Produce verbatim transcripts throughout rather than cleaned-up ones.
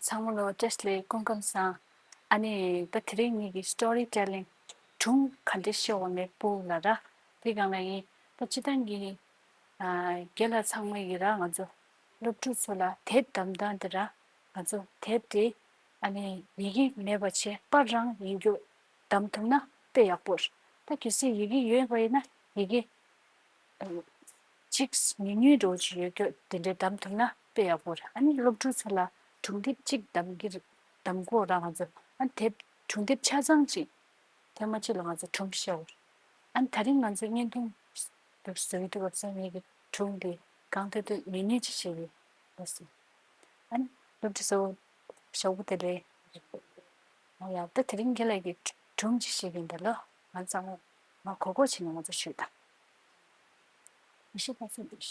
ཚང་མ་ལ་བཀྲ་ཤིས་བདེ་ལེགས། སྐུ་ཁམས་བཟང་། ཨ་ནི་ད་དེ་རིང་ངེད་ཀྱི་story telling སྒྲུང་ག་འདྲ་བཤད་དགོས་མེད་སྤུ་ལ་ར། དེ་སྒང་ལ་ཡིན་ད་སྤྱིར་བཏང་གི་ཨ་རྒན་ལགས་ཚང་མ་ཡིན་ར། ང་ཚོ་སློབ་ཕྲུག་ཚོ་ལ་དེབ་བདམས་སྟངས་དེ་ར། ང་ཚོ་དེབ་དེ་ཨ་ནི་ཡི་གེ་མེད་པ་བྱས་པར་རང་ཡིན་རྒྱུ་བདམས་ཐུབ་ན་དཔེ་ཡག་པོ་རེད། ད་གལ་སྲིད་ཡི་གེ་ཡོད་པ་ཡིན་ན་ཡི་གེ་གཅིག་ཉུང་ཉུང་འདྲ་བོ་ཅིག་ཡོད་རྒྱུ་དེ་འདྲ་བདམས་ཐུབ་ན་དཔེ་ཡག་པོ་རེད། ཨ་ནི་སློབ་ཕྲུག་ཚོ་ལ་སྒྲུང་དེབ་གཅིག་བདམས་ཀྱི་རེད། བདམས་དགོས་ར། ང་ཚོ་ཨ་ནི་དེབ་སྒྲུང་དེབ་ཆ་ཚང་གཅིག་ཐེངས་མ་གཅིག་ལ་ང་ཚོ་སྒྲུང་བཤད་དགོས་རེད། ཨ་ནི་ད་རིང་ང་ཚོ་བརྙན་ཐུང་འདུག་བཟོ་གི་འདུག་བ། སང་ཉིན་གྱི་སྒྲུང་དེ་གང་ཐུབ་ཐུབ་ཉུང་ཉུང་ཅིག་བཤད་ཀྱི་ཡོད་སྲིད། ཨ་ནི་སློབ་ཕྲུག་ཚོ་ཞོགས་པ་དེ་རེད། ཨ་ཡ་ད་དེ་རིང་རྒན་ལགས་ཀྱིས་སྒྲུང་ཅིག་བཤད་ཀྱི་ཡིན་ད་ལོ། ང་ཚང་མ་མ་གོ་གོ་བྱས་ནས་ང་ཚོ་ཞུས་དང་། མི་ཤེས་པ་ཚོ་འདུག་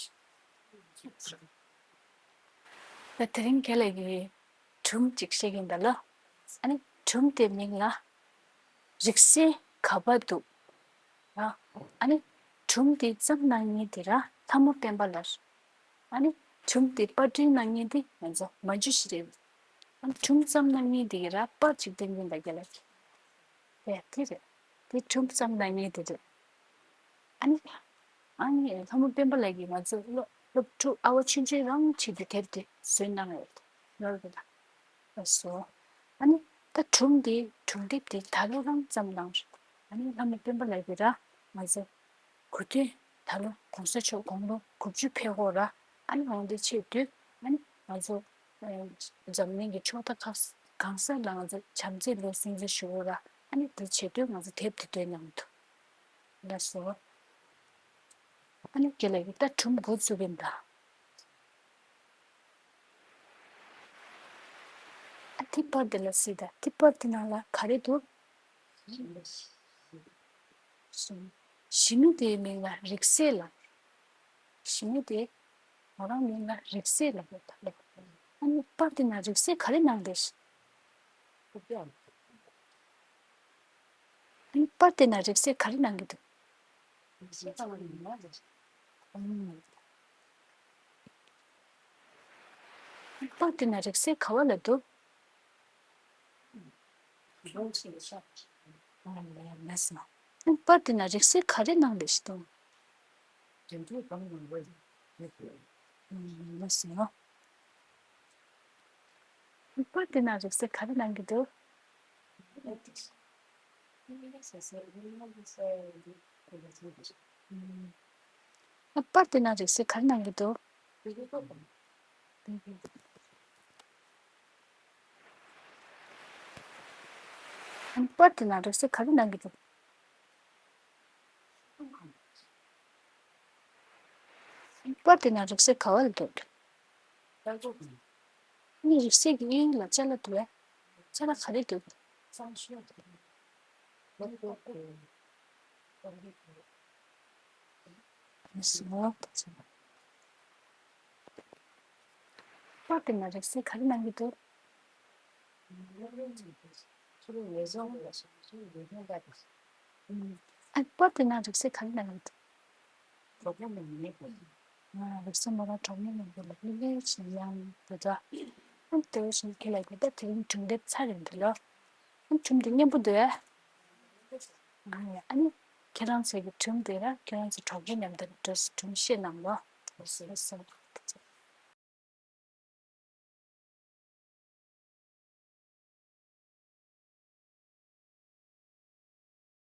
ད་དེ་རིང་རྒན་ལགས་ཀྱིས་སྒྲུང་ཅིག་བཤད་ཀྱི་ཡིན་ད་ལོ། ཨ་ནི་སྒྲུང་དེ་མིང་ལ་རིག་གསལ་ག་པར་འདུག་ར། ཨ་ནི་སྒྲུང་དེ་བརྩམས་གནང་མཁན་དེ་ར་ལྷ་མོ་སྤེན་པ་ལགས། ཨ་ནི་སྒྲུང་དེ་པར་སྐྲུན་གནང་མཁན་དེ་ང་ཚོ་མ་འཇུ་ཞིག་རེད། ཨ་ནི་སྒྲུང་བརྩམས་གནང་མཁན་དེ་གི་ར་པར་ཅིག་བསྟན་གྱི་ཡིན་ད་རྒན་ལགས་ཀྱིས། ཡ་དེ་རེད། དེ་སྒྲུང་བརྩམས་གནང་མཁན་དེ་རེད། ཨ་ནི། ཨ་ནི་ལྷ་མོ་སྤེན་པ་ལགས་ཀྱིས་ང་ཚོ་སློབ་སློབ་ཕྲུག་ཨ་བ་ཆུང་ཆུང་རང་ཆེད་དུ་དེབ་དེ་བཟོས་གནང་ཡོད། ནོར་གི་ལ། ལགས་སོ། ཨ་ནི་ད་སྒྲུང་དེ་སྒྲུང་དེབ་དེ་ད་ལོ་རང་བརྩམས་གནང་རེད། ཨ་ནི་ལྷ་མོ་སྤེན་པ་ལགས་ཀྱིས་ར་ང་ཚོ་གོ་དུས་ད་ལོ་གོང་ས་མཆོག་དགུང་ལོ་དགུ་བཅུ་ཕེབས་སྐོར་ར། ཨ་ནི་འོང་དེ་ཆེད་དུ་ཨ་ནི་ང་ཚོ་འཛམ་གླིང་གི་ཕྱོགས་མཐའ་ཁག་གང་ས་ལ་ང་ཚོ་བྱམས་བརྩེ་ལོ་སྲུང་བརྩི་ཞུ་དགོས་ར། ཨ་ནི་དེ་ཆེད་དུ་ང་ཚོ་དེབ་དེ་བཏོན་གནང་འདུག་ལགས་སོ། ཨ་ནི་རྒན་ལགས་ཀྱིས་ད་སྒྲུང་འགོ་བཙུགས་ཡིན་ད། ཨ་ཐིགས་པར་དེ་ལ་གཟིགས་ད། ཐིགས་པར་དེ་ནང་ལ་ག་རེ་འདུག་ཞི་མི་དེའི་མིང་ལ་རིག་གསལ་ལབ། ཞི་མི་དེ་མོ་རང་མིང་ལ་རིག་གསལ་ལབ་ཡོད་ད་ལོ། ཨ་ནི་པར་དེ་ན་རིག་གསལ་ག་རེ་གནང་བསྡད་ཤག་ཨ་ནི་པར་དེ་ན་རིག་གསལ་ག་རེ་གནང་གི་འདུག་ཨ་ནི་པར་དེ་ན་རིག་གསལ་ག་བ་ལ་འདུག་ཨ་ནི་པར་དེ་ན་རིག་གསལ་ག་རེ་གནང་བསྡད་ཤག་འདུག་ཨ་ནི་པར་དེ་ན་རིག་གསལ་ག་རེ་གནང་གི་འདུག་ཨ་ནི་པར་དེ་ན་རིག་གསལ་ག་རེ་གནང་གི་འདུག་ཨ་ནི་པར་དེ་ན་རིག་གསལ་ག་རེ་གནང་གི་འདུག་པར་དེ་ན་རིག་གསལ་ག་བ་ལ་འདུག་ཨ་ནི་རིག་གསལ་གྱི་གཡས་གཡོན་ལ་ཅ་ལག་འདུག་གས། ཅ་ལག་ག་རེ་འདུག་པར་དེ་ན་རིག་གསལ་ག་རེ་གནང་གི་འདུག་ཨ་པར་དེ་ན་རིག་གསལ་ག་རེ་གནང་གི་འདུག་ང་རིག་གསལ་མོ་རང་གྲོགས་མོ་མཉམ་དུ་ལ་ལི་ལི་ཞིག་ཡང་དེ་འདྲ། ཨ་དེ་བཞིན་ཁྱེད་ལ་དེ་ལྟར་དེ་རིང་སྒྲུང་དེབ་ཚར་རེད་འདུག་ལོ། ཨ་སྒྲུང་དེ་སྙན་པོ་འདུག་ཨ། ཨ་ནི་ཁྱེད་རང་ཚོའི་གི་སྒྲུང་དེ་ར་ཁྱེད་རང་ཚོ་གྲོགས་མོ་མཉམ་དུ་འགྲོ་སྒྲུང་བཤད་གནང་ལོ།